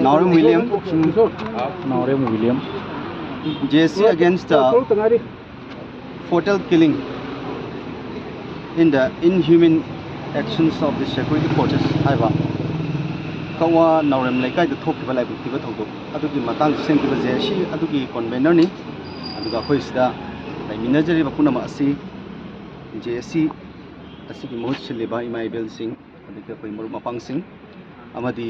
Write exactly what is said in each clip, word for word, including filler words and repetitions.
Naorem William. Naorem William. J S C against the fatal killing in the inhuman actions of the security forces ꯍꯥꯏꯕ ꯀꯛꯋꯥ ꯅꯥꯎꯔꯦꯝ ꯂꯩꯀꯥꯏꯗ ꯊꯣꯛꯈꯤꯕ ꯂꯥꯏꯕꯛ ꯊꯤꯕ ꯊꯧꯗꯣꯛ ꯑꯗꯨꯒꯤ ꯃꯇꯥꯡꯗ ꯁꯦꯝꯈꯤꯕ J S C ꯑꯗꯨꯒꯤ convener ꯅꯤ꯫ ꯑꯗꯨꯒ ꯑꯩꯈꯣꯏ ꯁꯤꯗ ꯂꯩꯃꯤꯟꯅꯖꯔꯤꯕ ꯄꯨꯝꯅꯃꯛ ꯑꯁꯤ J S C ꯑꯁꯤꯒꯤ ꯃꯍꯨꯠ ꯁꯤꯜꯂꯤꯕ ꯏꯃꯥ ꯏꯕꯦꯜꯁꯤꯡ, ꯑꯗꯒꯤ ꯑꯩꯈꯣꯏ ꯃꯔꯨꯞ ꯃꯄꯥꯡꯁꯤꯡ ꯑꯃꯗꯤ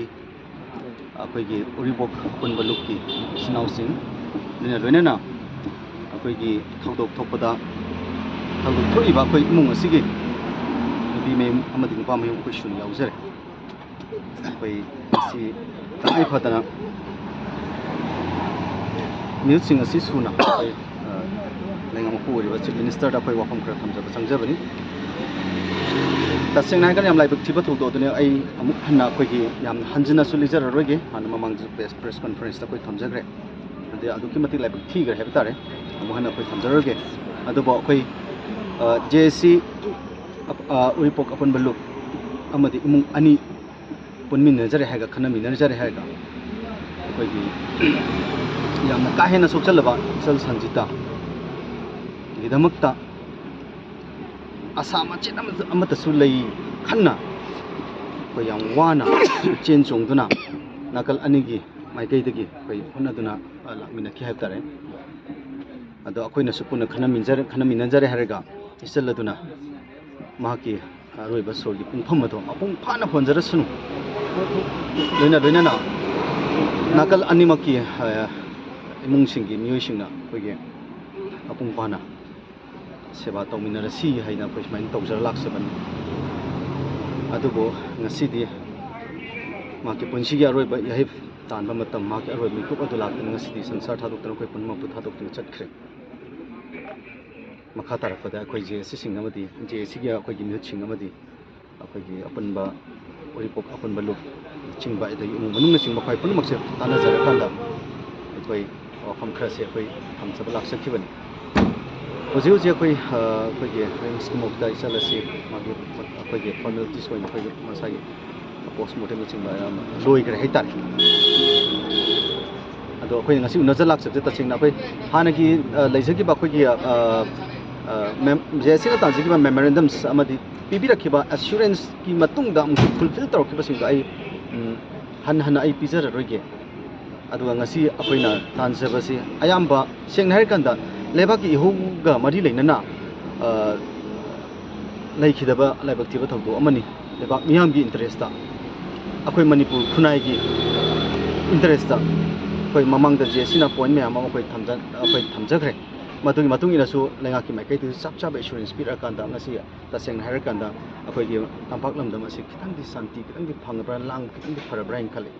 ꯑꯩꯈꯣꯏꯒꯤ ꯎꯔꯤꯄꯣꯛ ꯑꯄꯨꯟꯕ ꯂꯨꯞꯀꯤ ꯏꯆꯤꯟ ꯏꯅꯥꯎꯁꯤꯡ, ꯂꯣꯏꯅ ꯂꯣꯏꯅꯅ ꯑꯩꯈꯣꯏꯒꯤ ꯊꯧꯗꯣꯛ ꯊꯣꯛꯄꯗ, ꯊꯧꯗꯣꯛ ꯊꯣꯛꯏꯕ ꯑꯩꯈꯣꯏ ꯏꯃꯨꯡ ꯑꯁꯤꯒꯤ ꯅꯨꯄꯤ ꯃꯌꯨꯝ ꯑꯃꯗꯤ ꯅꯨꯄꯥ ꯃꯌꯨꯝ ꯑꯩꯈꯣꯏ ꯁꯨꯅ ꯌꯥꯎꯖꯔꯦ꯫ ꯑꯩꯈꯣꯏ ꯉꯁꯤ ꯇꯉꯥꯏ ꯐꯗꯅ ꯃꯤꯍꯨꯠꯁꯤꯡ ꯑꯁꯤ ꯁꯨꯅ ꯑꯩꯈꯣꯏ, ꯑ, ꯂꯩꯉꯥꯛ ꯃꯄꯨ ꯑꯣꯏꯔꯤꯕ Chief Minister ꯗ ꯑꯩꯈꯣꯏ ꯋꯥꯐꯝ ꯈꯔ ꯊꯝꯖꯕ ꯆꯪꯖꯕꯅꯤ꯫ ꯇꯁꯦꯡꯅ ꯍꯥꯏꯔꯒꯗꯤ ꯌꯥꯝ ꯂꯥꯏꯕꯛ ꯊꯤꯕ ꯊꯧꯗꯣꯛ ꯑꯗꯨꯅꯤ꯫ ꯑꯩ ꯑꯃꯨꯛ ꯍꯟꯅ ꯑꯩꯈꯣꯏꯒꯤ ꯌꯥꯝꯅ ꯍꯟꯖꯤꯟꯅꯁꯨ ꯂꯤꯖꯔꯔꯣꯏꯒꯦ꯫ ꯍꯥꯟꯅ ꯃꯃꯥꯡꯗꯁꯨ press, press conference ꯗ ꯑꯩꯈꯣꯏ ꯊꯝꯖꯈ꯭ꯔꯦ꯫ ꯑꯗꯨꯗꯤ ꯑꯗꯨꯛꯀꯤ ꯃꯇꯤꯛ ꯂꯥꯏꯕꯛ ꯊꯤꯈ꯭ꯔꯦ ꯍꯥꯏꯕ ꯇꯥꯔꯦ꯫ ꯑꯃꯨꯛ ꯍꯟꯅ ꯑꯩꯈꯣꯏ ꯊꯝꯖꯔꯔꯣꯏꯒꯦ꯫ ꯑꯗꯨꯕꯨ ꯑꯩꯈꯣꯏ, ꯑ, J S C, ꯑ, ꯎꯔꯤꯄꯣꯛ ꯑꯄꯨꯟꯕ ꯂꯨꯞ ꯑꯃꯗꯤ ꯏꯃꯨꯡ ꯑꯅꯤ ꯄꯨꯟꯃꯤꯟꯅꯖꯔꯦ ꯍꯥꯏꯔꯒ, ꯈꯟꯅꯃꯤꯟꯅꯖꯔꯦ ꯍꯥꯏꯔꯒ, ꯑꯩꯈꯣꯏꯒꯤ ꯌꯥꯝꯅ ꯀꯥ ꯍꯦꯟꯅ ꯁꯣꯛꯆꯜꯂꯕ ꯏꯆꯜ ꯁꯟꯖꯤꯇꯥꯒꯤꯗꯃꯛꯇ ꯑꯁꯥ ꯃꯆꯦꯠ ꯑꯃ-, ꯑꯃꯠꯇꯁꯨ ꯂꯩ ꯈꯟꯅ ꯑꯩꯈꯣꯏ ꯌꯥꯝ ꯋꯥꯅ ꯆꯦꯟ ꯆꯣꯡꯗꯨꯅ ꯅꯥꯀꯜ ꯑꯅꯤꯒꯤ ꯃꯥꯏꯀꯩꯗꯒꯤ ꯑꯩꯈꯣꯏ ꯍꯣꯠꯅꯗꯨꯅ, ꯑ, ꯂꯥꯛꯃꯤꯟꯅꯈꯤ ꯍꯥꯏꯕ ꯇꯥꯔꯦ꯫ ꯑꯗꯣ ꯑꯩꯈꯣꯏꯅꯁꯨ ꯄꯨꯟꯅ ꯈꯟꯅꯃꯤꯟꯖꯔ-, ꯈꯟꯅꯃꯤꯟꯅꯖꯔꯦ ꯍꯥꯏꯔꯒ ꯏꯆꯜ ꯑꯗꯨꯅ ꯃꯍꯥꯛꯀꯤ ꯑꯔꯣꯏꯕ ꯁꯣꯔꯒꯤ ꯄꯨꯡꯐꯝ ꯑꯗꯣ ꯃꯄꯨꯡ ꯐꯥꯅ ꯍꯣꯟꯖꯔꯁꯅꯨ꯫ ꯂꯣꯏꯅ ꯂꯣꯏꯅꯅ ꯅꯥꯀꯜ ꯑꯅꯤꯃꯛꯀꯤ, ꯑ, ꯏꯃꯨꯡꯁꯤꯡꯒꯤ ꯃꯤꯑꯣꯏꯁꯤꯡꯅ ꯑꯩꯈꯣꯏꯒꯤ ꯃꯄꯨꯡ ꯐꯥꯅ ꯁꯦꯕꯥ ꯇꯧꯃꯤꯟꯅꯔꯁꯤ ꯍꯥꯏꯅ ꯑꯩꯈꯣꯏ ꯁꯨꯃꯥꯏꯅ ꯇꯧꯖꯔ ꯂꯥꯛꯆꯕꯅꯤ꯫ ꯑꯗꯨꯕꯨ ꯉꯁꯤꯗꯤ ꯃꯍꯥꯛꯀꯤ ꯄꯨꯟꯁꯤꯒꯤ ꯑꯔꯣꯏꯕ ꯌꯥꯍꯩ ꯇꯥꯟꯕ ꯃꯇꯝ, ꯃꯍꯥꯛꯀꯤ ꯑꯔꯣꯏꯕ ꯃꯤꯀꯨꯞ ꯑꯗꯨ ꯂꯥꯛꯇꯨꯅ ꯉꯁꯤꯗꯤ ꯁꯪꯁꯥꯔ ꯊꯥꯗꯣꯛꯇꯨꯅ ꯑꯩꯈꯣꯏ ꯄꯨꯝꯅꯃꯛꯄꯨ ꯊꯥꯗꯣꯛꯇꯨꯅ ꯆꯠꯈ꯭ꯔꯦ꯫ ꯃꯈꯥ ꯇꯥꯔꯛꯄꯗ ꯑꯩꯈꯣꯏ J S C ꯁꯤꯡ ꯑꯃꯗꯤ J S C ꯒꯤ ꯑꯩꯈꯣꯏꯒꯤ ꯃꯤꯍꯨꯠꯁꯤꯡ ꯑꯃꯗꯤ ꯑꯩꯈꯣꯏꯒꯤ ꯑꯄꯨꯟꯕ ꯎꯔꯤꯄꯣꯛ ꯑꯄꯨꯟꯕ ꯂꯨꯞ ꯆꯤꯡꯕ, ꯑꯗꯒꯤ ꯏꯃꯨꯡ ꯃꯅꯨꯡꯅꯆꯤꯡꯕ ꯑꯩꯈꯣꯏ ꯄꯨꯝꯅꯃꯛꯁꯦ ꯇꯥꯟꯅꯖꯔꯀꯥꯟꯗ ꯑꯩꯈꯣꯏ ꯋꯥꯐꯝ ꯈꯔꯁꯦ ꯑꯩꯈꯣꯏ ꯊꯝꯖꯕ ꯂꯥꯛꯆꯈꯤꯕꯅꯤ꯫ ꯍꯧꯖꯤꯛ ꯍꯧꯖꯤꯛ ꯑꯩꯈꯣꯏ, ꯑ, ꯑꯩꯈꯣꯏꯒꯤ RIMS ꯀꯤ morgue ꯇ ꯏꯆꯜ ꯑꯁꯤ ꯃꯥꯒꯤ, ꯑꯩꯈꯣꯏꯒꯤ formalities ꯑꯣꯏꯅ ꯑꯩꯈꯣꯏꯒꯤ ꯃꯁꯥꯒꯤ ꯄꯣꯁꯃꯣꯔꯇꯦꯝꯅꯆꯤꯡꯕ ꯑꯌꯥꯝꯕ ꯂꯣꯏꯈ꯭ꯔꯦ ꯍꯥꯏꯇꯥꯔꯦ꯫ ꯑꯗꯣ ꯑꯩꯈꯣꯏꯅ ꯉꯁꯤ ꯎꯅꯖ ꯂꯥꯛꯆꯕꯁꯦ ꯇꯁꯦꯡꯅ ꯑꯩꯈꯣꯏ ꯍꯥꯟꯅꯒꯤ, ꯑ, ꯂꯩꯖꯈꯤꯕ ꯑꯩꯈꯣꯏꯒꯤ, ꯑ, ꯑ, ꯃꯦꯝ-, ꯖꯦ ꯑꯦꯁ ꯁꯤꯅ ꯇꯥꯟꯖꯈꯤꯕ ꯃꯦꯃꯣꯔꯦꯟꯗꯝꯁ ꯑꯃꯗꯤ ꯄꯤꯕꯤꯔꯛꯈꯤꯕ ꯑꯦꯁꯨꯔꯦꯟꯁꯀꯤ ꯃꯇꯨꯡꯗ ꯑꯃꯨꯛꯁꯨ ꯐꯨꯜꯐꯤꯜ ꯇꯧꯔꯛꯈꯤꯕꯁꯤꯡꯗꯣ ꯑꯩ, ꯎꯝ, ꯍꯟꯅ ꯍꯟꯅ ꯑꯩ ꯄꯤꯖꯔꯔꯣꯏꯒꯦ꯫ ꯑꯗꯨꯒ ꯉꯁꯤ ꯑꯩꯈꯣꯏꯅ ꯇꯥꯟꯖꯕꯁꯤ ꯑꯌꯥꯝꯕ, ꯁꯦꯡꯅ ꯍꯥꯏꯔꯀꯥꯟꯗ, ꯂꯩꯕꯥꯛꯀꯤ ꯏꯍꯧꯒ ꯃꯔꯤ ꯂꯩꯅꯅ, ꯑ, ꯂꯩꯈꯤꯗꯕ ꯂꯥꯏꯕꯛ ꯊꯤꯕ ꯊꯧꯗꯣꯛ ꯑꯃꯅꯤ꯫ ꯂꯩꯕꯥꯛ ꯃꯤꯌꯥꯝꯒꯤ ꯏꯟꯇꯔꯦꯁꯇ, ꯑꯩꯈꯣꯏ ꯃꯅꯤꯄꯨꯔ ꯈꯨꯟꯅꯥꯏꯒꯤ ꯏꯟꯇꯔꯦꯁꯇ ꯑꯩꯈꯣꯏ ꯃꯃꯥꯡꯗ ꯖꯦ ꯑꯦꯁ ꯁꯤꯅ ꯄꯣꯏꯟ ꯃꯌꯥꯝ ꯑꯃ ꯑꯩꯈꯣꯏ ꯊꯝꯖ-, ꯑꯩꯈꯣꯏ ꯊꯝꯖꯈ꯭ꯔꯦ꯫ ꯃꯗꯨꯒꯤ ꯃꯇꯨꯡ ꯏꯟꯅꯁꯨ ꯂꯩꯉꯥꯛꯀꯤ ꯃꯥꯏꯀꯩꯗꯒꯤ ꯆꯞ ꯆꯥꯕ ꯑꯦꯁꯨꯔꯦꯟꯁ ꯄꯤꯔꯛꯑꯀꯥꯟꯗ ꯉꯁꯤ ꯇꯁꯦꯡꯅ ꯍꯥꯏꯔꯀꯥꯟꯗ ꯑꯩꯈꯣꯏꯒꯤ ꯇꯝꯄꯥꯛ ꯂꯝꯗꯝ ꯑꯁꯤ ꯈꯤꯇꯪꯗꯤ ꯁꯥꯟꯇꯤ, ꯈꯤꯇꯪꯗꯤ ꯐꯪꯉꯕ꯭ꯔꯥ, ꯂꯥꯡꯕ ꯈꯤꯇꯪꯗꯤ ꯐꯔꯕ꯭ꯔꯥ ꯍꯥꯏꯅ ꯈꯜꯂꯤ꯫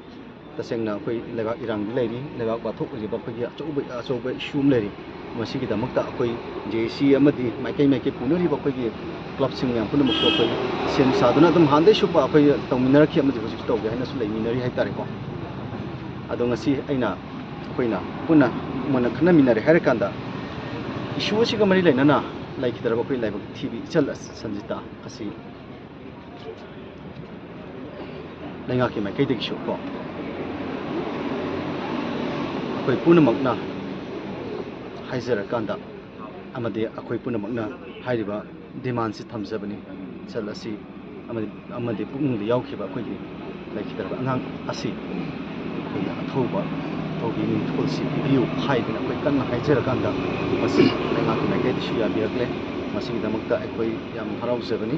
ꯇꯁꯦꯡꯅ ꯑꯩꯈꯣꯏ ꯂꯩꯕꯥꯛ ꯏꯔꯥꯡꯗꯤ ꯂꯩꯔꯤ, ꯂꯩꯕꯥꯛ ꯋꯥꯊꯣꯛ ꯑꯣꯏꯔꯤꯕ ꯑꯩꯈꯣꯏꯒꯤ ꯑꯆꯧꯕ, ꯑꯆꯧꯕ ꯏꯁꯨ ꯑꯃ ꯂꯩꯔꯤ꯫ ꯃꯁꯤꯒꯤꯗꯃꯛꯇ ꯑꯩꯈꯣꯏ ꯖꯦ ꯑꯦ ꯁꯤ ꯑꯃꯗꯤ ꯃꯥꯏꯀꯩ ꯃꯥꯏꯀꯩ ꯄꯨꯅꯔꯤꯕ ꯑꯩꯈꯣꯏꯒꯤ ꯀ꯭ꯂꯕꯁꯤꯡ ꯃꯌꯥꯝ ꯄꯨꯝꯅꯃꯛꯇꯨ ꯑꯩꯈꯣꯏ ꯁꯦꯝ ꯁꯥꯗꯨꯅ ꯑꯗꯨꯝ ꯍꯥꯟꯅꯗꯩ ꯁꯨꯞꯄ ꯑꯩꯈꯣꯏ ꯇꯧꯃꯤꯟꯅꯔꯛꯈꯤ ꯑꯃꯗꯤ ꯍꯧꯖꯤꯛꯁꯨ ꯇꯧꯒꯦ ꯍꯥꯏꯅꯁꯨ ꯂꯩꯃꯤꯟꯅꯔꯤ ꯍꯥꯏꯇꯥꯔꯦꯀꯣ꯫ ꯑꯗꯣ ꯉꯁꯤ ꯑꯩꯅ, ꯑꯩꯈꯣꯏꯅ ꯄꯨꯟꯅ ꯃꯨꯟꯅ ꯈꯟꯅꯃꯤꯟꯅꯔꯦ ꯍꯥꯏꯔꯀꯥꯟꯗ ꯏꯁꯨ ꯑꯁꯤꯒ ꯃꯔꯤ ꯂꯩꯅꯅ ꯂꯩꯈꯤꯗ꯭ꯔꯕ ꯑꯩꯈꯣꯏ ꯂꯥꯏꯕꯛ ꯊꯤꯕꯤ ꯏꯆꯜ ꯁꯟꯖꯤꯇꯥ ꯑꯁꯤ ꯂꯩꯉꯥꯛꯀꯤ ꯃꯥꯏꯀꯩꯗꯒꯤꯁꯨ ꯀꯣ ꯑꯩꯈꯣꯏ ꯄꯨꯝꯅꯃꯛꯅ ꯍꯥꯏꯖꯔꯀꯥꯟꯗ ꯑꯃꯗꯤ ꯑꯩꯈꯣꯏ ꯄꯨꯝꯅꯃꯛꯅ ꯍꯥꯏꯔꯤꯕ ꯗꯤꯃꯥꯟꯁꯤ ꯊꯝꯖꯕꯅꯤ꯫ ꯏꯆꯜ ꯑꯁꯤ ꯑꯃꯗꯤ, ꯑꯃꯗꯤ ꯄꯨꯛꯅꯤꯡꯗ ꯌꯥꯎꯈꯤꯕ ꯑꯩꯈꯣꯏꯒꯤ ꯂꯩꯈꯤꯗ꯭ꯔꯕ ꯑꯉꯥꯡ ꯑꯁꯤ ꯑꯩꯈꯣꯏꯒꯤ ꯑꯊꯧꯕ ꯊꯧꯕꯤ ꯃꯤꯡꯊꯣꯜꯁꯤ ꯄꯤꯕꯤꯌꯨ ꯍꯥꯏꯗꯅ ꯑꯩꯈꯣꯏ ꯀꯟꯅ ꯍꯥꯏꯖꯔꯀꯥꯟꯗ ꯃꯁꯤ ꯂꯩꯉꯥꯛꯀꯤ ꯃꯥꯏꯀꯩꯗꯁꯨ ꯌꯥꯕꯤꯔꯛꯂꯦ꯫ ꯃꯁꯤꯒꯤꯗꯃꯛꯇ ꯑꯩꯈꯣꯏ ꯌꯥꯝ ꯍꯔꯥꯎꯖꯕꯅꯤ꯫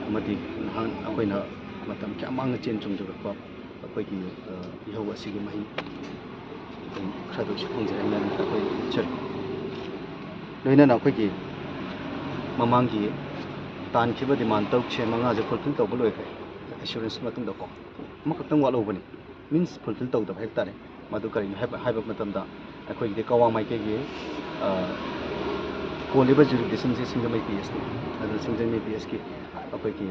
ꯑꯃꯗꯤ ꯅꯍꯥꯟ ꯑꯩꯈꯣꯏꯅ ꯃꯇꯝ ꯀꯌꯥ ꯃꯥꯡꯅ ꯆꯦꯟ ꯆꯣꯡꯖꯔꯛꯄ ꯑꯩꯈꯣꯏꯒꯤ, ꯑ, ꯏꯍꯧ ꯑꯁꯤꯒꯤ ꯃꯍꯩ ꯑꯗꯨꯝ ꯈꯔꯗ ꯑꯣꯏꯁꯨ ꯐꯪꯖꯔꯦ ꯍꯥꯏꯅ ꯑꯗꯨꯝ ꯑꯩꯈꯣꯏ ꯎꯠꯆꯔꯤ꯫ ꯂꯣꯏꯅꯅ ꯑꯩꯈꯣꯏꯒꯤ ꯃꯃꯥꯡꯒꯤ ꯇꯥꯟꯈꯤꯕ ꯗꯤꯃꯥꯟ ꯇꯔꯨꯛꯁꯦ, ꯃꯉꯥꯁꯦ ꯐꯨꯜꯐꯤꯜ ꯇꯧꯕ ꯂꯣꯏꯈ꯭ꯔꯦ ꯑꯦꯁꯨꯔꯦꯟꯁ ꯃꯇꯨꯡꯗꯀꯣ꯫ ꯑꯃꯈꯛꯇꯪ ꯋꯥꯠꯍꯧꯕꯅꯤ, ꯃꯤꯟꯁ ꯐꯨꯜꯐꯤꯜ ꯇꯧꯗꯕ ꯍꯥꯏꯕ ꯇꯥꯔꯦ꯫ ꯃꯗꯨ ꯀꯔꯤꯅꯣ ꯍꯥꯏꯕ, ꯍꯥꯏꯕ ꯃꯇꯝꯗ ꯑꯩꯈꯣꯏꯒꯤꯗꯤ ꯀꯋꯥ ꯃꯥꯏꯀꯩꯒꯤ, ꯑ, ꯀꯣꯜꯂꯤꯕ ꯖꯨꯔꯤꯗꯤꯛꯁꯟꯁꯦ ꯁꯤꯡꯖꯃꯩ ꯄꯤ ꯑꯦꯁꯅꯤ꯫ ꯑꯗꯨꯅ ꯁꯤꯡꯖꯃꯩ ꯄꯤ ꯑꯦꯁꯀꯤ ꯑꯩꯈꯣꯏꯒꯤ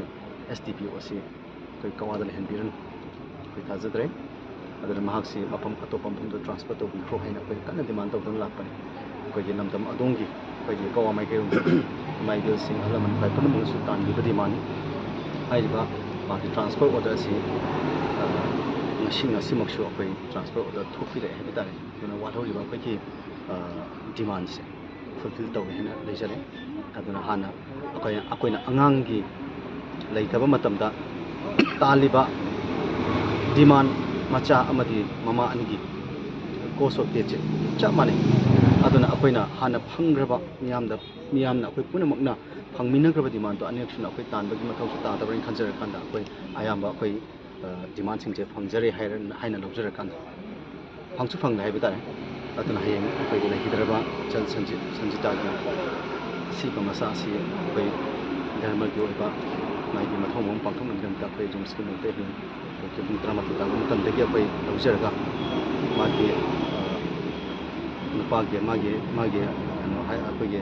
ꯑꯦꯁ ꯗꯤ ꯄꯤ ꯑꯣ ꯑꯁꯤ ꯑꯩꯈꯣꯏ ꯀꯋꯥꯗ ꯂꯩꯍꯟꯕꯤꯔꯅꯨ, ꯑꯩꯈꯣꯏ ꯊꯥꯖꯗ꯭ꯔꯦ꯫ ꯑꯗꯨꯅ ꯃꯍꯥꯛꯁꯤ ꯃꯐꯝ ꯑꯇꯣꯞꯄ ꯃꯐꯝꯗ ꯇ꯭ꯔꯥꯟꯁꯐꯔ ꯇꯧꯕꯤꯈ꯭ꯔꯣ ꯍꯥꯏꯅ ꯑꯩꯈꯣꯏ ꯀꯟꯅ ꯗꯤꯃꯥꯟ ꯇꯧꯗꯨꯅ ꯂꯥꯛꯄꯅꯤ꯫ ꯑꯩꯈꯣꯏꯒꯤ ꯂꯝꯗꯝ ꯑꯗꯣꯝꯒꯤ, ꯑꯩꯈꯣꯏꯒꯤ ꯀꯋꯥ ꯃꯥꯏꯀꯩꯔꯣꯝꯗ ꯏꯃꯥ ꯏꯕꯦꯜꯁꯤꯡ, ꯑꯍꯜ ꯂꯃꯟ ꯈ꯭ꯋꯥꯏ ꯄꯨꯝꯅꯃꯛꯅꯁꯨ ꯇꯥꯟꯕꯤꯕ ꯗꯤꯃꯥꯟꯅꯤ꯫ ꯍꯥꯏꯔꯤꯕ ꯃꯥꯒꯤ transfer order ꯑꯁꯤ, ꯑ, ꯉꯁꯤ, ꯉꯁꯤꯃꯛꯁꯨ ꯑꯩꯈꯣꯏ transfer order ꯊꯣꯛꯄꯤꯔꯛꯑꯦ ꯍꯥꯏꯕ ꯇꯥꯔꯦ꯫ ꯑꯗꯨꯅ ꯋꯥꯠꯍꯧꯔꯤꯕ ꯑꯩꯈꯣꯏꯒꯤ, ꯑ, demandꯁꯦ fulfill ꯇꯧꯋꯦ ꯍꯥꯏꯅ ꯂꯩꯖꯔꯦ꯫ ꯑꯗꯨꯅ ꯍꯥꯟꯅ ꯑꯩꯈꯣꯏ, ꯑꯩꯈꯣꯏꯅ ꯑꯉꯥꯡꯒꯤ ꯂꯩꯇꯕ ꯃꯇꯝꯗ ꯇꯥꯜꯂꯤꯕ demand ꯃꯆꯥ ꯑꯃꯗꯤ ꯃꯃꯥ ꯑꯅꯤꯒꯤ cost of deathꯁꯦ ꯆꯞ ꯃꯥꯟꯅꯩ꯫ ꯑꯗꯨꯅ ꯑꯩꯈꯣꯏꯅ ꯍꯥꯟꯅ ꯐꯪꯈ꯭ꯔꯕ ꯃꯤꯌꯥꯝꯗ, ꯃꯤꯌꯥꯝꯅ ꯑꯩꯈꯣꯏ ꯄꯨꯝꯅꯃꯛꯅ ꯐꯪꯃꯤꯟꯅꯈ꯭ꯔꯕ demandꯗꯣ ꯑꯅꯤꯔꯛ ꯁꯨꯅ ꯑꯩꯈꯣꯏ ꯇꯥꯟꯕꯒꯤ ꯃꯊꯧꯁꯨ ꯇꯥꯗꯕ꯭ꯔꯅ ꯈꯟꯖꯔꯀꯥꯟꯗ ꯑꯩꯈꯣꯏ ꯑꯌꯥꯝꯕ ꯑꯩꯈꯣꯏ, ꯑ, demandꯁꯤꯡꯁꯦ ꯐꯪꯖꯔꯦ ꯍꯥꯏꯔ-, ꯍꯥꯏꯅ ꯂꯧꯖꯔꯀꯥꯟꯗ ꯐꯪꯁꯨ ꯐꯪꯂꯦ ꯍꯥꯏꯕ ꯇꯥꯔꯦ꯫ ꯑꯗꯨꯅ ꯍꯌꯦꯡ ꯑꯩꯈꯣꯏꯒꯤ ꯂꯩꯈꯤꯗ꯭ꯔꯕ ꯏꯆꯜ ꯁꯟꯖꯤꯠ, ꯁꯟꯖꯤꯇꯥꯒꯤ ꯑꯁꯤꯕ ꯃꯆꯥ ꯑꯁꯤ ꯑꯩꯈꯣꯏ ꯙꯔꯃꯒꯤ ꯑꯣꯏꯕ ꯃꯥꯒꯤ ꯃꯊꯧ ꯃꯉꯝ ꯄꯥꯡꯊꯣꯛꯅꯕꯒꯤꯗꯃꯛꯇ ꯑꯩꯈꯣꯏ ꯔꯤꯝꯁꯀꯤ ꯃꯥꯏꯀꯩ ꯍꯌꯦꯡ ꯑꯌꯨꯛꯀꯤ ꯄꯨꯡ ꯇꯔꯥꯃꯥꯊꯣꯏ ꯇꯥꯕ ꯃꯇꯝꯗꯒꯤ ꯑꯩꯈꯣꯏ ꯂꯧꯖꯔꯒ ꯃꯥꯒꯤ, ꯑ, ꯅꯨꯄꯥꯒꯤ, ꯃꯥꯒꯤ, ꯃꯥꯒꯤ ꯀꯩꯅꯣ ꯍꯥꯏ, ꯑꯩꯈꯣꯏꯒꯤ,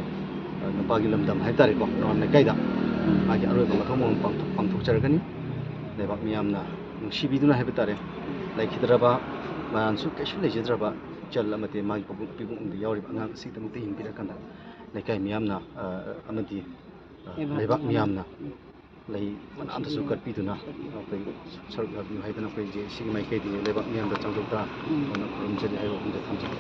ꯑ, ꯅꯨꯄꯥꯒꯤ ꯂꯝꯗꯝ ꯍꯥꯏꯕ ꯇꯥꯔꯦꯀꯣ, ꯅꯣꯉꯥꯝ ꯂꯩꯀꯥꯏꯗ ꯃꯥꯒꯤ ꯑꯔꯣꯏꯕ ꯃꯊꯧ ꯃꯉꯝ ꯄꯥꯡꯊꯣꯛ-, ꯄꯥꯡꯊꯣꯛꯆꯔꯒꯅꯤ꯫ ꯂꯩꯕꯥꯛ ꯃꯤꯌꯥꯝꯅ ꯅꯨꯡꯁꯤꯕꯤꯗꯨꯅ ꯍꯥꯏꯕ ꯇꯥꯔꯦ, ꯂꯩꯈꯤꯗ꯭ꯔꯕ, ꯃꯔꯥꯟꯁꯨ ꯀꯩꯁꯨ ꯂꯩꯖꯗ꯭ꯔꯕ ꯏꯆꯜ ꯑꯃꯗꯤ ꯃꯥꯒꯤ ꯄꯤꯕꯨꯡ, ꯄꯤꯕꯨꯡꯗ ꯌꯥꯎꯔꯤꯕ ꯑꯉꯥꯡ ꯑꯁꯤꯒꯤꯗꯃꯛꯇ ꯌꯦꯡꯕꯤꯔꯀꯥꯟꯗ ꯂꯩꯀꯥꯏ ꯃꯤꯌꯥꯝꯅ, ꯑ, ꯑꯃꯗꯤ, ꯑ, ꯂꯩꯕꯥꯛ ꯂꯩꯕꯥꯛ ꯃꯤꯌꯥꯝꯅ ꯂꯩ ꯃꯅꯥꯗꯁꯨ ꯀꯠꯄꯤꯗꯨꯅ ꯑꯩꯈꯣꯏ ꯁꯔꯨꯛ ꯌꯥꯕꯤꯌꯨ ꯍꯥꯏꯗꯅ ꯑꯩꯈꯣꯏ ꯖꯦ ꯑꯦ ꯁꯤꯒꯤ ꯃꯥꯏꯀꯩꯗꯒꯤ ꯂꯩꯕꯥꯛ ꯃꯤꯌꯥꯝꯗ ꯆꯥꯎꯊꯣꯛꯇ ꯑꯩꯈꯣꯏꯅ ꯈꯨꯔꯨꯝꯖꯔꯤ ꯍꯥꯏꯕ ꯋꯥꯐꯝꯁꯦ ꯊꯝꯖꯒꯦ꯫